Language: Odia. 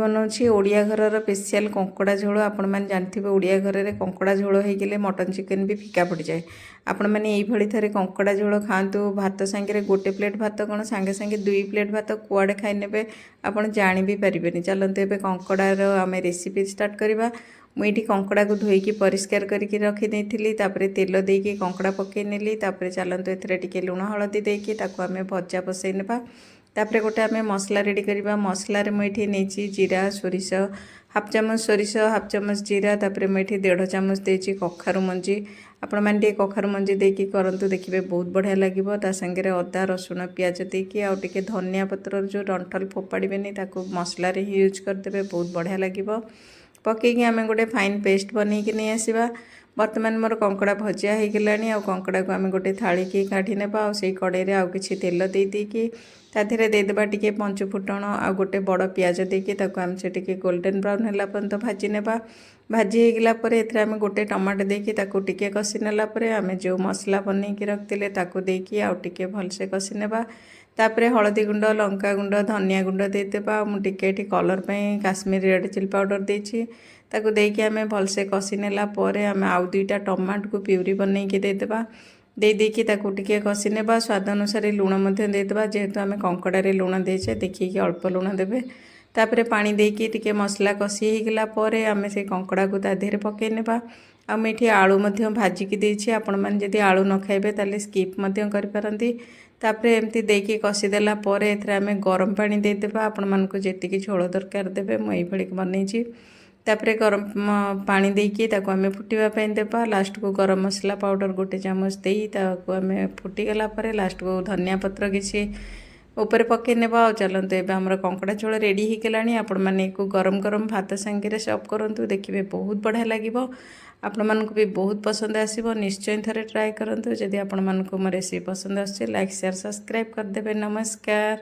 ବନାଉଛି ଓଡ଼ିଆ ଘରର ସ୍ପେଶିଆଲ୍ କଙ୍କଡ଼ା ଝୋଳ। ଆପଣମାନେ ଜାଣିଥିବେ, ଓଡ଼ିଆ ଘରରେ କଙ୍କଡ଼ା ଝୋଳ ହେଇଗଲେ ମଟନ୍ ଚିକେନ୍ ବି ଫିକା ପଡ଼ିଯାଏ। ଆପଣମାନେ ଏଇଭଳି ଥରେ କଙ୍କଡ଼ା ଝୋଳ ଖାଆନ୍ତୁ ଭାତ ସାଙ୍ଗରେ। ଗୋଟେ ପ୍ଲେଟ୍ ଭାତ କ'ଣ, ସାଙ୍ଗେ ସାଙ୍ଗେ 2 ପ୍ଲେଟ୍ ଭାତ କୁଆଡ଼େ ଖାଇନେବେ, ଆପଣ ଜାଣି ବି ପାରିବେନି। ଚାଲନ୍ତୁ, ଏବେ କଙ୍କଡ଼ାର ଆମେ ରେସିପି ଷ୍ଟାର୍ଟ କରିବା। ମୁଁ ଏଇଠି କଙ୍କଡ଼ାକୁ ଧୋଇକି ପରିଷ୍କାର କରିକି ରଖିଦେଇଥିଲି। ତାପରେ ତେଲ ଦେଇକି କଙ୍କଡ଼ା ପକାଇ ନେଲି। ତାପରେ ଚାଲନ୍ତୁ, ଏଥିରେ ଟିକେ ଲୁଣ ହଳଦୀ ଦେଇକି ତାକୁ ଆମେ ଭଜା ବସେଇ ନେବା। ତାପରେ ଗୋଟେ ଆମେ ମସଲା ରେଡ଼ି କରିବା। ମସଲାରେ ମୁଁ ଏଇଠି ନେଇଛି ଜିରା, ସୋରିଷ, ହାଫ୍ ଚାମଚ ସୋରିଷ, ହାଫ୍ ଚାମଚ ଜିରା। ତାପରେ ମୁଁ ଏଇଠି ଦେଢ଼ ଚାମଚ ଦେଇଛି କଖାରୁ ମଞ୍ଜି। ଆପଣମାନେ ଟିକେ କଖାରୁ ମଞ୍ଜି ଦେଇକି କରନ୍ତୁ, ଦେଖିବେ ବହୁତ ବଢ଼ିଆ ଲାଗିବ। ତା ସାଙ୍ଗରେ ଅଦା, ରସୁଣ, ପିଆଜ ଦେଇକି ଆଉ ଟିକେ ଧନିଆ ପତ୍ରର ଯେଉଁ ଡଣ୍ଠଲ ଫୋପାଡ଼ିବେନି, ତାକୁ ମସଲାରେ ହିଁ ୟୁଜ୍ କରିଦେବେ, ବହୁତ ବଢ଼ିଆ ଲାଗିବ। ପକାଇକି ଆମେ ଗୋଟେ ଫାଇନ୍ ପେଷ୍ଟ ବନେଇକି ନେଇ ଆସିବା। ବର୍ତ୍ତମାନ ମୋର କଙ୍କଡ଼ା ଭଜା ହେଇଗଲାଣି ଆଉ କଙ୍କଡ଼ାକୁ ଆମେ ଗୋଟେ ଥାଳିକି କାଢ଼ି ନେବା। ଆଉ ସେଇ କଡ଼େଇରେ ଆଉ କିଛି ତେଲ ଦେଇ ଦେଇକି ତା ଦେହରେ ଦେଇଦେବା ଟିକେ ପଞ୍ଚୁ ଫୁଟଣ ଆଉ ଗୋଟେ ବଡ଼ ପିଆଜ ଦେଇକି ତାକୁ ଆମେ ସେ ଟିକେ ଗୋଲ୍ଡେନ୍ ବ୍ରାଉନ୍ ହେଲା ପର୍ଯ୍ୟନ୍ତ ଭାଜି ନେବା। ଭାଜି ହେଇଗଲା ପରେ ଏଥିରେ ଆମେ ଗୋଟେ ଟମାଟୋ ଦେଇକି ତାକୁ ଟିକେ କଷି ନେଲା ପରେ ଆମେ ଯେଉଁ ମସଲା ବନେଇକି ରଖିଥିଲେ, ତାକୁ ଦେଇକି ଆଉ ଟିକେ ଭଲସେ କଷି ନେବା। ତାପରେ ହଳଦୀ ଗୁଣ୍ଡ, ଲଙ୍କା ଗୁଣ୍ଡ, ଧନିଆ ଗୁଣ୍ଡ ଦେଇଦେବା। ଆଉ ମୁଁ ଟିକେ ଏଠି କଲର୍ ପାଇଁ କାଶ୍ମୀର ରେଡ଼୍ ଚିଲି ପାଉଡ଼ର ଦେଇଛି। ତାକୁ ଦେଇକି ଆମେ ଭଲସେ କଷି ନେଲା ପରେ ଆମେ ଆଉ ଦୁଇଟା ଟମାଟୋକୁ ପ୍ୟୁରି ବନେଇକି ଦେଇଦେବା। ଦେଇ ଦେଇକି ତାକୁ ଟିକେ କଷି ନେବା। ସ୍ୱାଦ ଅନୁସାରେ ଲୁଣ ମଧ୍ୟ ଦେଇଦେବା। ଯେହେତୁ ଆମେ କଙ୍କଡ଼ାରେ ଲୁଣ ଦେଇଛେ, ଦେଖିକି ଅଳ୍ପ ଲୁଣ ଦେବେ। ତାପରେ ପାଣି ଦେଇକି ଟିକେ ମସଲା କଷି ହେଇଗଲା ପରେ ଆମେ ସେଇ କଙ୍କଡ଼ାକୁ ତା ଦେହରେ ପକାଇ ନେବା। ଆଉ ମୁଁ ଏଠି ଆଳୁ ମଧ୍ୟ ଭାଜିକି ଦେଇଛି। ଆପଣମାନେ ଯଦି ଆଳୁ ନ ଖାଇବେ, ତାହେଲେ ସ୍କିପ୍ ମଧ୍ୟ କରିପାରନ୍ତି। ତାପରେ ଏମିତି ଦେଇକି କଷିଦେଲା ପରେ ଏଥିରେ ଆମେ ଗରମ ପାଣି ଦେଇଦେବା। ଆପଣମାନଙ୍କୁ ଯେତିକି ଝୋଳ ଦରକାର ଦେବେ। ମୁଁ ଏଇଭଳି ବନେଇଛି। ତାପରେ ଗରମ ପାଣି ଦେଇକି ତାକୁ ଆମେ ଫୁଟିବା ପାଇଁ ଦେବା। ଲାଷ୍ଟକୁ ଗରମ ମସଲା ପାଉଡ଼ର ଗୋଟେ ଚାମଚ ଦେଇ ତାକୁ ଆମେ ଫୁଟିଗଲା ପରେ ଲାଷ୍ଟକୁ ଧନିଆ ପତ୍ର କିଛି ଉପରେ ପକାଇ ନେବା। ଆଉ ଚାଲନ୍ତୁ, ଏବେ ଆମର କଙ୍କଡ଼ା ଝୋଳ ରେଡ଼ି ହେଇଗଲାଣି। ଆପଣମାନେ ଏକୁ ଗରମ ଗରମ ଭାତ ସାଙ୍ଗରେ ସର୍ଭ କରନ୍ତୁ, ଦେଖିବେ ବହୁତ ବଢ଼ିଆ ଲାଗିବ। ଆପଣମାନଙ୍କୁ ବି ବହୁତ ପସନ୍ଦ ଆସିବ। ନିଶ୍ଚୟ ଥରେ ଟ୍ରାଏ କରନ୍ତୁ। ଯଦି ଆପଣମାନଙ୍କୁ ମୋ ରେସିପି ପସନ୍ଦ ଆସୁଛି, ଲାଇକ୍, ସେୟାର, ସବସ୍କ୍ରାଇବ୍ କରିଦେବେ। ନମସ୍କାର।